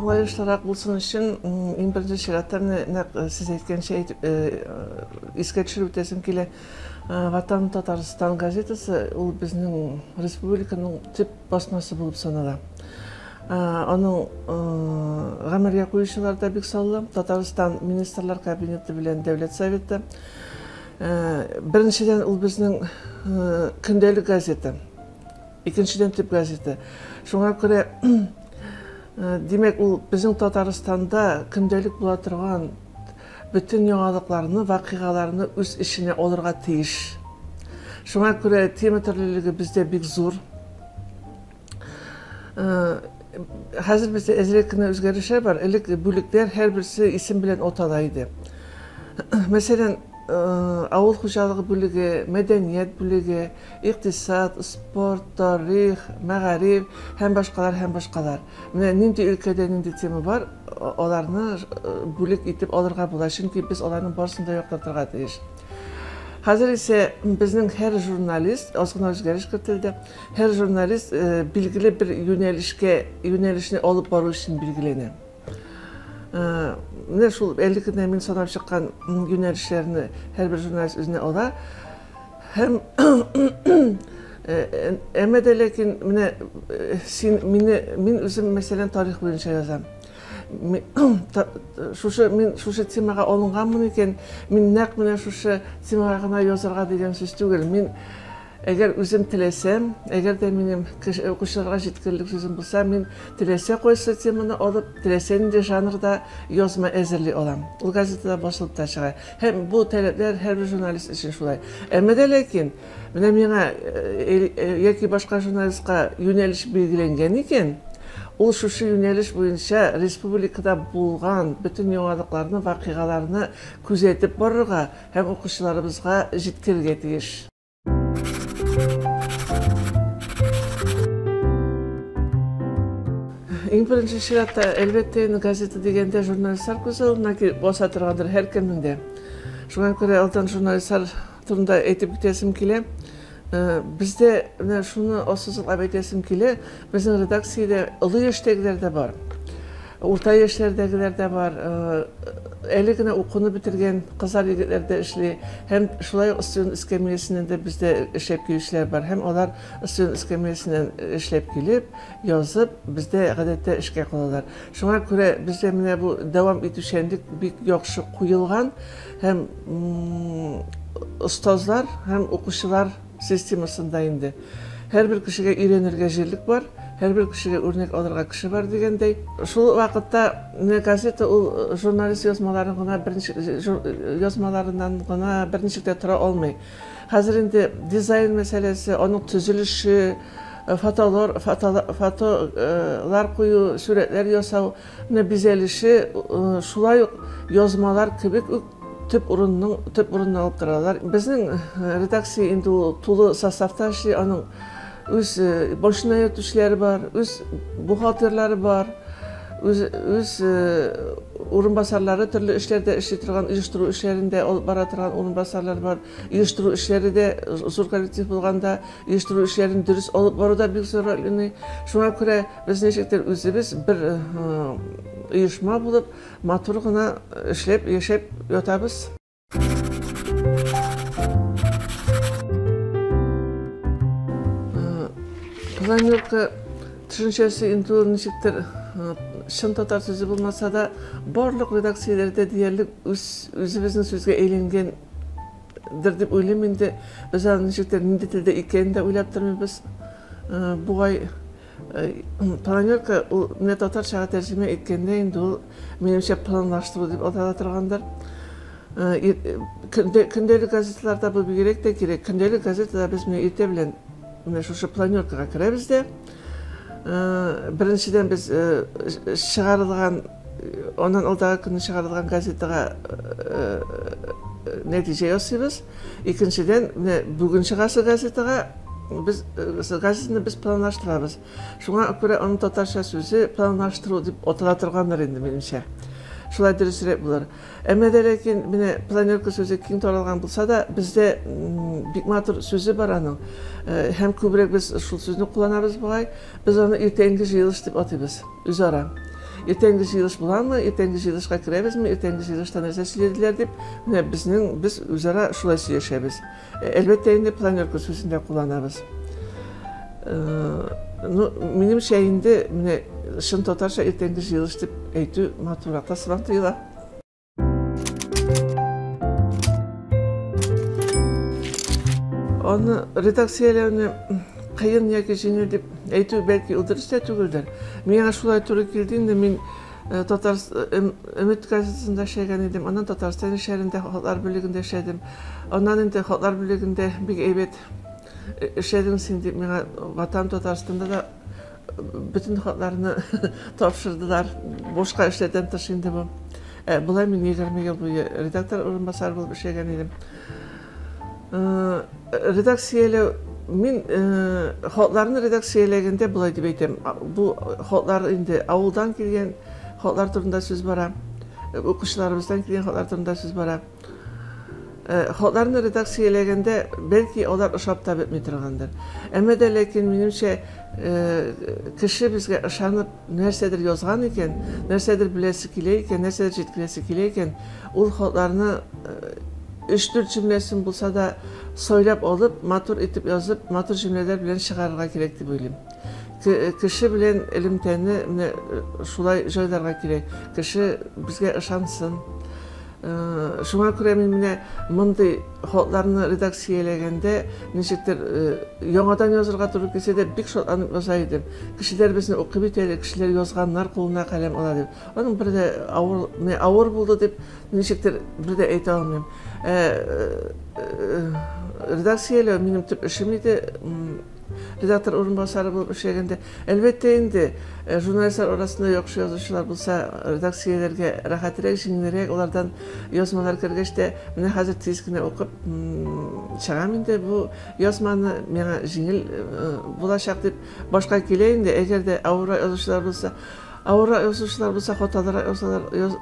Аңлаешлырак булсын өчен, иң беренче чиратта менә нәкъ сез әйткәнчә әйтеп, искә төшереп үтәсем килә. Ватан Татарстан газетасы ул безнең республиканың төп басмасы булып санала. Аның гамәлгә куючылар да бик саллы. Татарстан Министрлар Кабинеты белән Дәүләт Советы. Беренчедән, ул безнең көндәлек газета. Икенчедән, төп газета. Шуңа күрә, димәк, ул безнең Татарстанда көндәлек була торган бөтен яңалыкларны, вакыйгаларны үз эченә алырга тиеш. Шуңа күрә тема төрлелеге бездә бик зур. Хәзер бездә әзрәк кенә үзгәрешләр бар. Элек бүлекләр һәрберсе исем белән атала иде. Мәсәлән, авыл хуҗалыгы бүлеге, мәдәният бүлеге, икътисад, спорт, тарих, мәгариф һәм башкалар һәм башкалар. Менә нинди өлкәдә нинди тема бар, аларны бүлек итеп алырга була, чөнки без аларның барысын да яктыртырга тиеш. Хәзер исә безнең һәр журналист, аз гына үзгәреш кертелде, һәр журналист билгеле бер юнәлешкә, юнәлешне алып бару өчен билгеләнә. Менә шул әле генә мин санап чыккан юнәлешләрне һәрбер журналист үзенә ала. Һәм әмма дә ләкин менә син мине мин үзем мәсәлән тарих буенча язам. Шушы мин шушы темага алынганмын икән, мин нәкъ менә шушы темага гына язарга дигән сүз түгел. Мин әгәр үзем теләсәм, әгәр дә минем укучыларга җиткерерлек сүзем булса, мин теләсә кайсы теманы алып, теләсә нинди жанрда язма әзерли алам. Ул газетада басылып та чыга. Һәм бу таләпләр һәрбер журналист өчен шулай. Әмма дә ләкин менә миңа яки башка журналистка юнәлеш билгеләнгән икән, ул шушы юнәлеш буенча республикада булган бөтен яңалыкларны, вакыйгаларны күзәтеп барырга һәм укучыларыбызга җиткерергә тиеш. Иң беренче чиратта, әлбәттә, инде газета дигәндә журналистлар күз алдына килеп баса торгандыр һәркемнең дә. Шуңа күрә алдан журналистлар турында әйтеп китәсем килә. Бездә менә шуны ассызыклап әйтәсем килә, безнең редакциядә олы яшьтәгеләр дә бар, урта яшьләрдәгеләр дә бар, әле генә укуны бетергән кызлар, егетләр дә эшли. Һәм шулай ук студент эскәмиясеннән дә бездә эшләп килүчеләр бар. Һәм алар студент эскәмиясеннән эшләп килеп, язып, бездә гадәттә эшкә калалар. Шуңа күрә бездә менә бу дәвам итүчәнлек бик яхшы куелган һәм остазлар һәм укучылар системасында инде. Һәрбер кешегә өйрәнергә җирлек бар, һәрбер кешегә үрнәк алырга кеше бар дигәндәй. Шул вакытта менә газета ул журналист язмаларын гына берничек язмаларыннан гына берничек тә тора алмый. Хәзер инде дизайн мәсьәләсе, аның төзелеше, фотолар, фотолар кую, сурәтләр ясау, менә бизәлеше шулай ук язмалар кебек үк төп урынның төп урынны алып торалар. Безнең редакция инде ул тулы составта эшли, аның үз машина йөртүчеләре бар, үз бухгалтерлары бар, үз үз урынбасарлары төрле эшләрдә эшли торган, оештыру эшләрендә алып бара торган урынбасарлар бар. Оештыру эшләре дә зур коллектив булганда, оештыру эшләрен дөрес алып бару да бик зур роль уйный. Шуңа күрә без ничектер үзебез бер оешма булып, матур гына эшләп, яшәп ятабыз. Планерка төшенчәсе инде ул ничектер чын татар сүзе булмаса да, барлык редакцияләрдә диярлек үз үзебезнең сүзгә әйләнгән дер дип уйлыйм инде. Без аны ничектер нинди телдә икәнен дә уйлап тормыйбыз. Бугай планерка ул менә татарчага тәрҗемә иткәндә инде ул минемчә планлаштыру дип атала торгандыр. Көндәлек газеталарда бу бигрәк тә кирәк. Көндәлек газетада без менә иртә белән менә шушы планеркага керәбез дә. Беренчедән без чыгарылган аннан алдагы көнне чыгарылган газетага нәтиҗә ясыйбыз. Икенчедән, менә бүген чыгасы газетага без газетаны без планлаштырабыз. Шуңа күрә аның татарча сүзе планлаштыру дип атала торгандыр инде минемчә. Шулай дөресрәк булыр. Әмма дә ләкин менә планерка сүзе киң таралган булса да, бездә бик матур сүзе бар аның. Һәм күбрәк без шул сүзне кулланабыз бугай. Без аны иртәнге җыелыш дип атыйбыз үзара. Иртәнге җыелыш буламы, иртәнге җыелышка керәбезме, иртәнге җыелышта нәрсә сөйләделәр дип, менә безнең без үзара шулай сөйләшәбез. Әлбәттә инде планерка сүзен дә кулланабыз. Ну, минемчә инде менә чын татарча иртәнге җыелыш дип әйтү матуррак та сыман тоела. Аны редакцияләүне кыен яки җиңел дип әйтү бәлки ул дөрес тә түгелдер. Миңа шулай туры килде инде, мин Татар Өмет газетасында эшләгән идем, аннан Татарстан эшләрендә хатлар бүлегендә эшләдем. Аннан инде хатлар бүлегендә бик әйбәт эшләдең син дип миңа Ватан Татарстанда да бөтен хатларны тапшырдылар. Бушка эшләдән тыш инде бу. Болай мин 20 ел буе редактор урынбасары булып эшләгән идем. Редакцияләү мин хатларны редакцияләгәндә болай дип әйтәм. Бу хатлар инде авылдан килгән хатлар турында сүз бара. Укучыларыбыздан килгән хатлар турында сүз бара. Хатларны редакцияләгәндә бәлки алар ошап та бетми торгандыр. Әмма дә ләкин минемчә кеше безгә ышанып нәрсәдер язган икән, нәрсәдер беләсе килә икән, нәрсәдер җиткерәсе килә икән, ул хатларны өч-дүрт җөмләсен булса да сайлап алып, матур итеп язып, матур җөмләләр белән чыгарырга кирәк дип уйлыйм. Кеше белән элемтәне менә шулай җайларга кирәк. Кеше безгә ышансын. Шуңа күрә мин менә мондый хатларны редакцияләгәндә ничектер яңадан язырга туры килсә дә бик шатланып яза идем. Кешеләр безне укый бит әле, кешеләр язганнар кулына каләм ала дип. Аның бер дә авыр, менә авыр булды дип ничектер бер дә әйтә алмыйм. Редакцияләү минем төп эшем иде. Редактор урынбасары булып эшләгәндә, әлбәттә инде, журналистлар арасында яхшы язучылар булса, редакцияләргә рәхәтрәк, җиңелрәк, алардан язмалар кергәч тә, менә хәзер тиз генә укып чыгам инде бу язманы, миңа җиңел булачак дип башка килә инде. Әгәр дә авыррак язучылар булса, авыррак язучылар булса, хаталырак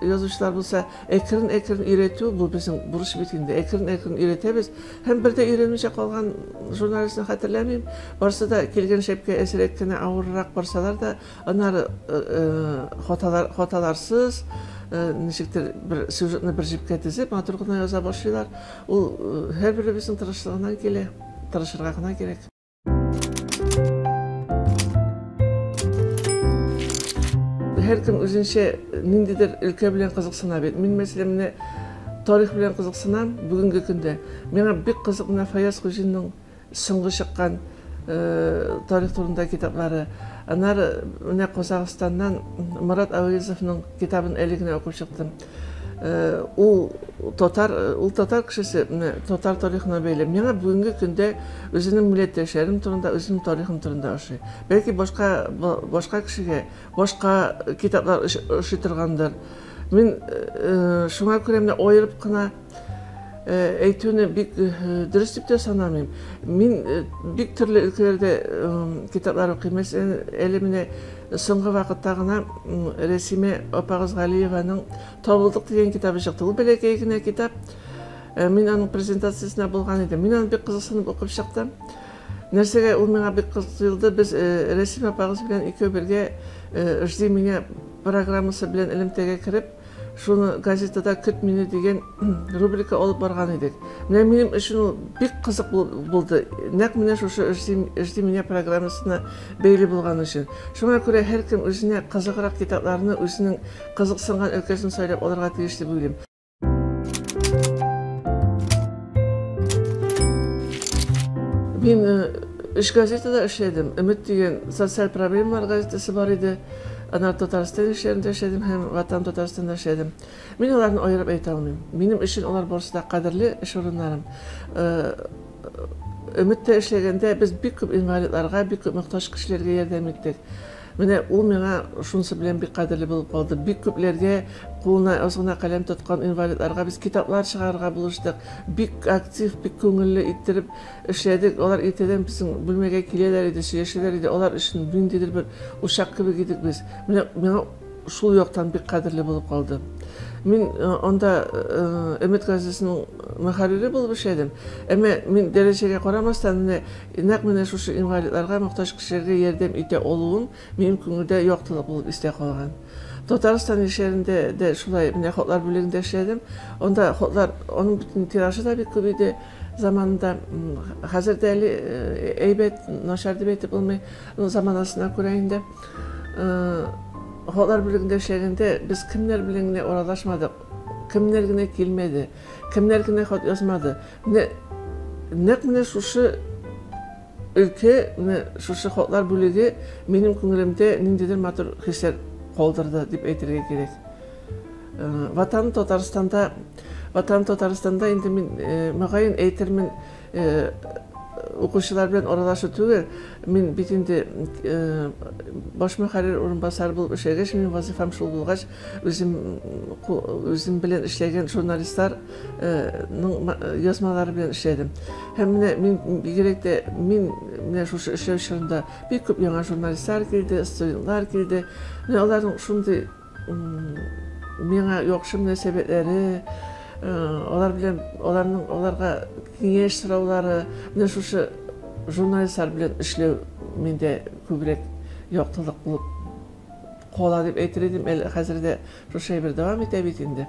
язучылар булса, әкрен-әкрен өйрәтү, бу безнең бурыч бит инде, әкрен-әкрен өйрәтәбез. Һәм бер дә өйрәнмичә калган журналистны хәтерләмим. Барсы да килгән шәпкә әзрәк кенә авыррак барсалар да, аннары хаталар, хаталарсыз, ничектер бер сюжетны бер җепкә тезеп, матур гына яза башлыйлар. Ул һәрберебезнең тырышлыгыннан килә. Тырышырга гына кирәк. Һәркем үзенчә ниндидер өлкә белән кызыксына бит. Мин, мәсәлән, менә тарих белән кызыксынам бүгенге көндә. Миңа бик кызык менә Фаяз Хуҗинның соңгы чыккан тарих турында китаплары. Аннары менә Казахстаннан Марат Әуезовның китабын әле генә укып чыктым. Ул татар, ул татар кешесе, менә татар тарихына бәйле. Миңа бүгенге көндә үзенең милләттәшләрем турында, үзенең тарихым турында ошый. Бәлки башка башка кешегә башка китаплар ошый торгандыр. Мин шуңа күрә менә аерып кына әйтүне бик дөрес дип тә санамыйм. Мин бик төрле өлкәләрдә китаплар укыйм. Мәсәлән, әле менә соңгы вакытта гына Рәсимә апагыз Галиеваның Табылдык дигән китабы чыкты. Ул бәләкәй генә китап. Мин аның презентациясенә булган идем. Мин аны бик кызыксынып укып чыктым. Нәрсәгә ул миңа бик кызык тоелды? Без Рәсимә апагыз белән икәү бергә Жди меня программасы белән элемтәгә кереп, шуны газетада Көт мине дигән рубрика алып барган идек. Менә минем өчен ул бик кызык булды. Нәкъ менә шушы Жди меня программасына бәйле булган өчен. Шуңа күрә һәркем үзенә кызыграк китапларны, үзенең кызыксынган өлкәсен сайлап алырга тиеш дип уйлыйм. Мин өч газетада эшләдем. Өмет дигән социаль проблемалар газетасы бар иде. Аннары Татарстан эшләрендә эшләдем һәм Ватан Татарстанда эшләдем. Мин аларны аерып әйтә алмыйм. Минем өчен алар барысы да кадерле эш урыннарым. Өметтә эшләгәндә без бик күп инвалидларга, бик күп мохтаҗ кешеләргә ярдәм иттек. Менә ул миңа шунысы белән бик кадерле булып калды. Бик күпләргә кулына аз гына каләм тоткан инвалидларга без китаплар чыгарырга булыштык. Бик актив, бик күңелле иттереп эшләдек. Алар иртәдән безнең бүлмәгә киләләр иде, сөйләшәләр иде. Алар өчен ниндидер бер учак кебек идек без. Менә миңа шул яктан бик кадерле булып калды. Мин анда Өмет газетасының мөхәррире булып эшләдем. Әмма мин дәрәҗәгә карамастан, менә нәкъ менә шушы инвалидларга, мохтаҗ кешеләргә ярдәм итә алуым минем күңелдә яктылык булып истә калган. Татарстан яшьләрендә дә шулай менә хатлар бүлегендә эшләдем. Анда хатлар, аның бөтен тиражы да бик күп иде заманында. Хәзер дә әле әйбәт, начар дип әйтеп булмый. Заманасына күрә инде. Хатлар бүлегендә эшләгәндә без кемнәр белән генә аралашмадык, кемнәр генә килмәде, кемнәр генә хат язмады. Менә нәкъ менә шушы Өлкә, менә шушы хатлар бүлеге минем күңелемдә ниндидер матур хисләр калдырды дип әйтергә кирәк. Ватан Татарстанда, Ватан Татарстанда инде мин мөгаен әйтермен, укучылар белән аралашу түгел, мин бит инде баш мөхәррир урынбасары булып эшләгәч, минем вазифам шул булгач, үзем үзем белән эшләгән журналистлар ның язмалары белән эшләдем. Һәм менә мин бигрәк тә мин менә шушы эшләү чорында бик күп яңа журналистлар килде, студентлар килде. Менә аларның шундый миңа яхшы мөнәсәбәтләре, алар белән аларның аларга киңәш сораулары, менә шушы журналистлар белән эшләү миндә күбрәк яктылык булып кала дип әйтер идем. Әле хәзер дә шушы әйбер дәвам итә бит инде.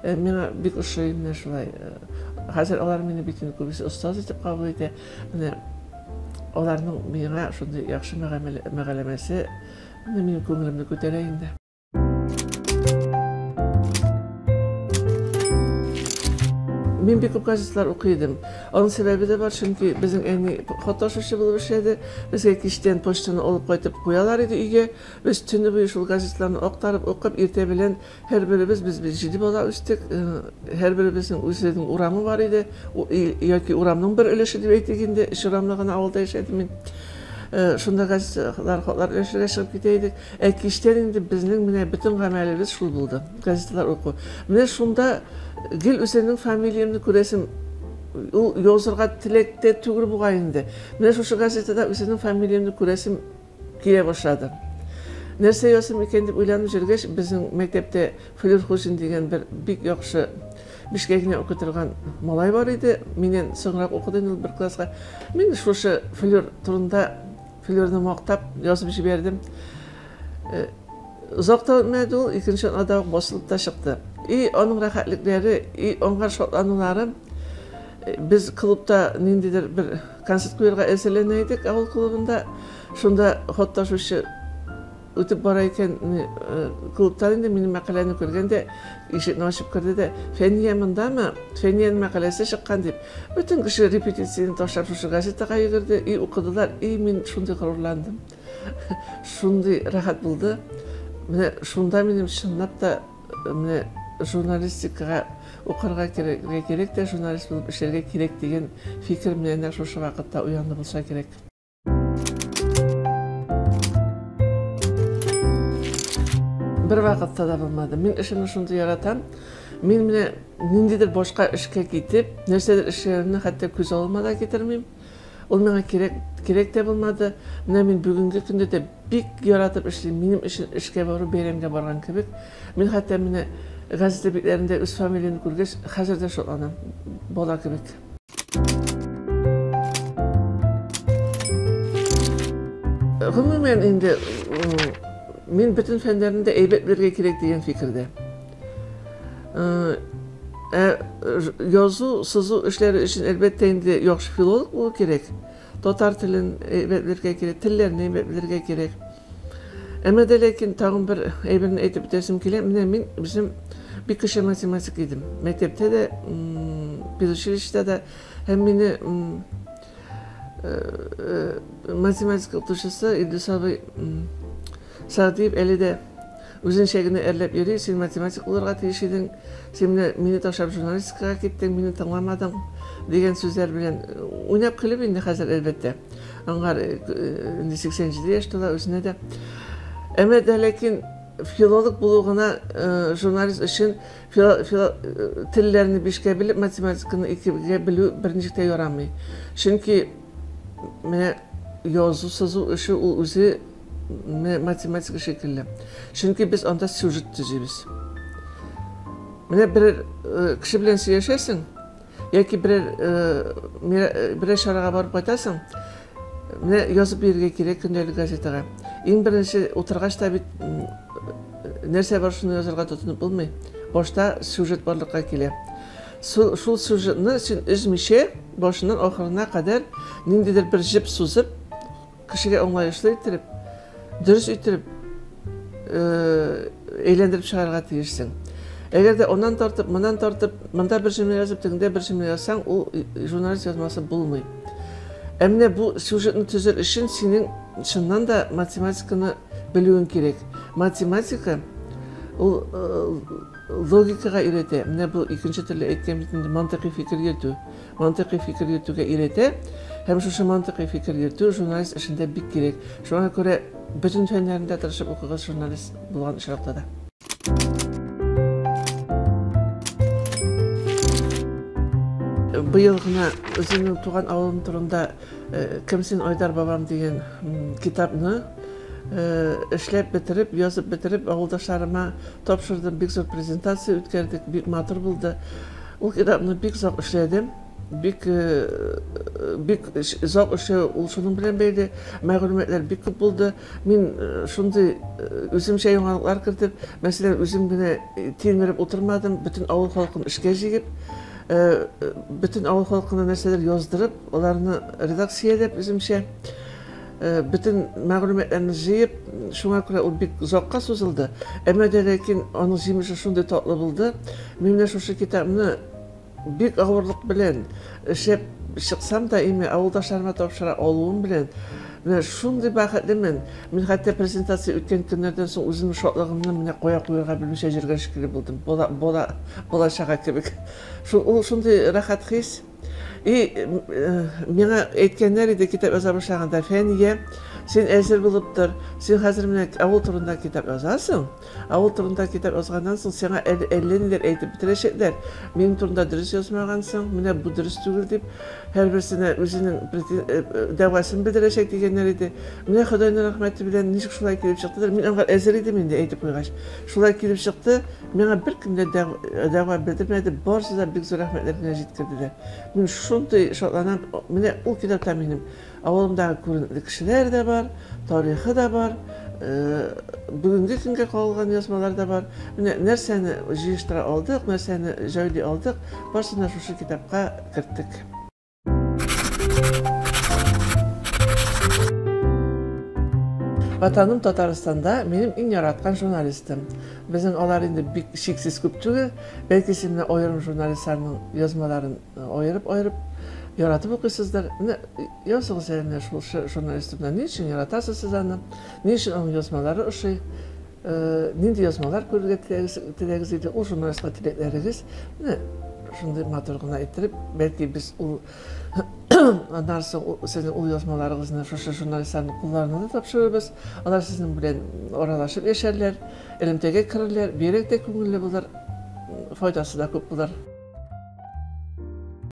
Миңа бик ошый менә шулай. Хәзер алар мине бит инде күбесе остаз итеп кабул итә. Менә аларның миңа шундый яхшы мәгаләмәсе менә минем күңелемне күтәрә инде. Мин бик күп газетлар укый идем. Аның сәбәбе дә бар, чөнки безнең әни хат ташучы булып эшләде. Безгә кичтән почтаны алып кайтып куялар иде өйгә. Без төне буе шул газетларны актарып укып, иртә белән һәрберебез, без бит җиде бала үстек, һәрберебезнең үзенең урамы бар иде, яки урамның бер өлеше дип әйтик инде, өч урамлы гына авылда яшәдем мин. Шунда газеталар, хатлар өләшергә чыгып китә идек. Ә кичтән инде безнең менә бөтен гамәлебез шул булды, газеталар уку. Менә шунда гел үземнең фамилиямне күрәсем, ул язырга теләк тә түгел бугай инде. Менә шушы газетада үземнең фамилиямне күрәсем Килә башлады. Нәрсә язсам икән дип уйланып йөргәч, безнең мәктәптә Флүр Хуҗин дигән бер бик яхшы бишкә генә укый торган малай бар иде. Миннән соңрак укыды инде ул бер класска. Мин шушы Флүр турында, Флүрне мактап язып җибәрдем. Озак та үтмәде ул, икенче атнада ук басылып та чыкты. И аның рәхәтлекләре, и аңа шатланулары. Без клубта ниндидер бер концерт куярга әзерләнә идек авыл клубында. Шунда хат ташучы үтеп бара икән, клубтан инде минем мәкаләне күргән дә, ишекне ачып керде дә, Фәния мондамы? Фәниянең мәкаләсе чыккан дип. Бөтен кеше репетицияне ташлап шушы газетага йөгерде, и укыдылар, и мин шундый горурландым. Шундый рәхәт булды. Менә шунда минем чынлап та менә журналистикага укырга керергә кирәк тә, журналист булып эшләргә кирәк дигән фикер менә нәкъ шушы вакытта уянды булса кирәк. Бер вакытта да булмады. Мин эшемне шундый яратам. Мин менә ниндидер башка эшкә китеп, нәрсәдер эшләвемне хәтта күз алдыма да китермим. Ул миңа кирәк, кирәк тә булмады. Менә мин бүгенге көндә дә бик яратып эшлим. Минем өчен эшкә бару бәйрәмгә барган кебек. Мин хәтта менә газета битләрендә үз фамилиямне күргәч, хәзер дә шатланам, бала кебек. Гомумән инде мин бөтен фәннәрне дә әйбәт белергә кирәк дигән фикердә. Ә язу, сызу эшләре өчен, әлбәттә инде, яхшы филолог булу кирәк. Татар телен әйбәт белергә кирәк, телләрне әйбәт белергә кирәк. Әмма дә ләкин тагын бер әйберне әйтеп үтәсем килә. Менә мин үзем бик көчле математик идем. Мәктәптә дә, педучилищеда да һәм мине математика укытучысы Илдус абый Сәгъдиев әле дә үзенчә генә әрләп йөри, син математик булырга тиеш идең, син менә мине ташлап журналистикага киттең, мине тыңламадың дигән сүзләр белән уйнап көлеп инде хәзер, әлбәттә. Аңар инде 87 яшь тула үзенә дә. Әмма дә ләкин филолог булу гына журналист өчен телләрне бишкә белеп, математиканы икегә белү берничек тә ярамый. Чөнки менә язу-сызу эше ул үзе математика шикелле. Чөнки без анда сюжет төзибез. Менә бер кеше белән сөйләшәсең, яки берәр берәр чарага барып кайтасың, менә язып бирергә кирәк көндәлек газетага. Иң беренче утыргач та бит Нәрсә бар, шуны язарга тотынып булмый. Башта сюжет барлыкка килә. Шул сюжетны син өзмичә, башыннан ахырына кадәр ниндидер бер җеп сузып, кешегә аңлаешлы иттереп, дөрес иттереп әйләндереп чыгарырга тиешсең. Әгәр дә аннан тартып, моннан тартып, монда бер җөмлә язып, тегендә бер җөмлә язсаң, ул журналист язмасы булмый. Ә менә бу сюжетны төзер өчен синең чыннан да математиканы белүең кирәк. Математика ул логикага өйрәтә. Менә бу икенче төрле әйткән бит инде мантыйкый фикер йөртү. Мантыйкый фикер йөртүгә өйрәтә. Һәм шушы мантыйкый фикер йөртү журналист эшендә бик кирәк. Шуңа күрә бөтен фәннәрне дә тырышып укыгыз журналист булган очракта да. Быел гына үземнең туган авылым турында Кем син, Айдар бабам дигән китапны эшләп бетереп, язып бетереп, авылдашларыма тапшырдым. Бик зур презентация үткәрдек, бик матур булды. Ул китапны бик озак эшләдем. Бик бик озак эшләү ул шуның белән бәйле. Мәгълүматлар бик күп булды. Мин шундый үземчә яңалыклар кертеп, мәсәлән, үзем генә тилмереп утырмадым, бөтен авыл халкын эшкә җигеп, бөтен авыл халкына нәрсәләр яздырып, аларны редакцияләп үземчә бөтен мәгълүматларны җыеп, шуңа күрә ул бик озакка сузылды. Әмма дә ләкин аның җимеше шундый татлы булды. Мин менә шушы китапны бик авырлык белән эшләп чыксам да, имя авылдашларыма тапшыра алуым белән менә шундый бәхетлемен. Мин хәтта презентация үткән көннәрдән соң үземнең шатлыгымны менә кая куярга белмичә йөргән шикелле булдым. Бала, бала, бала чага кебек. Шул, ул шундый рәхәт хис. И миңа әйткәннәр иде китап яза башлаганда, Фәния, син әзер булып тор. Син хәзер менә авыл турында китап язасың. Авыл турында китап язганнан соң сиңа әле әллә ниләр әйтеп бетерәчәкләр. Минем турында дөрес язмагансың, менә бу дөрес түгел дип, һәрберсенә үзенең дәгъвасын белдерәчәк дигәннәр иде. Менә Ходайның рәхмәте белән ничек шулай килеп чыктыдыр. Мин аңа әзер идем инде әйтеп куйгач. Шулай килеп чыкты. Миңа беркем дә дәгъва белдермәде, барысы да бик зур рәхмәтләр генә җиткерделәр. Мин шундый шатланам, менә ул китапта минем авылымдагы күренекле кешеләр дә бар, тарихы да бар, бүгенге көнгә кагылган язмалар да бар. Менә нәрсәне җыештыра алдык, нәрсәне җайлый алдык, барысын да шушы китапка керттек. Ватаным Татарстанда минем иң яраткан журналистым. Безнең алар инде бик чиксез күп түгел. Бәлки сез менә аерым журналистларның язмаларын аерып-аерып яратып укыйсыздыр. Менә языгыз әле менә шул журналист турында. Ни өчен яратасыз сез аны? Ни өчен аның язмалары ошый? Нинди язмалар күрергә теләгез иде, ул журналистка теләкләрегез. Менә шундый матур гына иттереп, бәлки без ул аннан соң сезнең ул язмаларыгызны шушы журналистларның кулларына да тапшырырбыз. Алар сезнең белән аралашып яшәрләр, элемтәгә керерләр, бигрәк тә күңелле булыр, файдасы да күп булыр.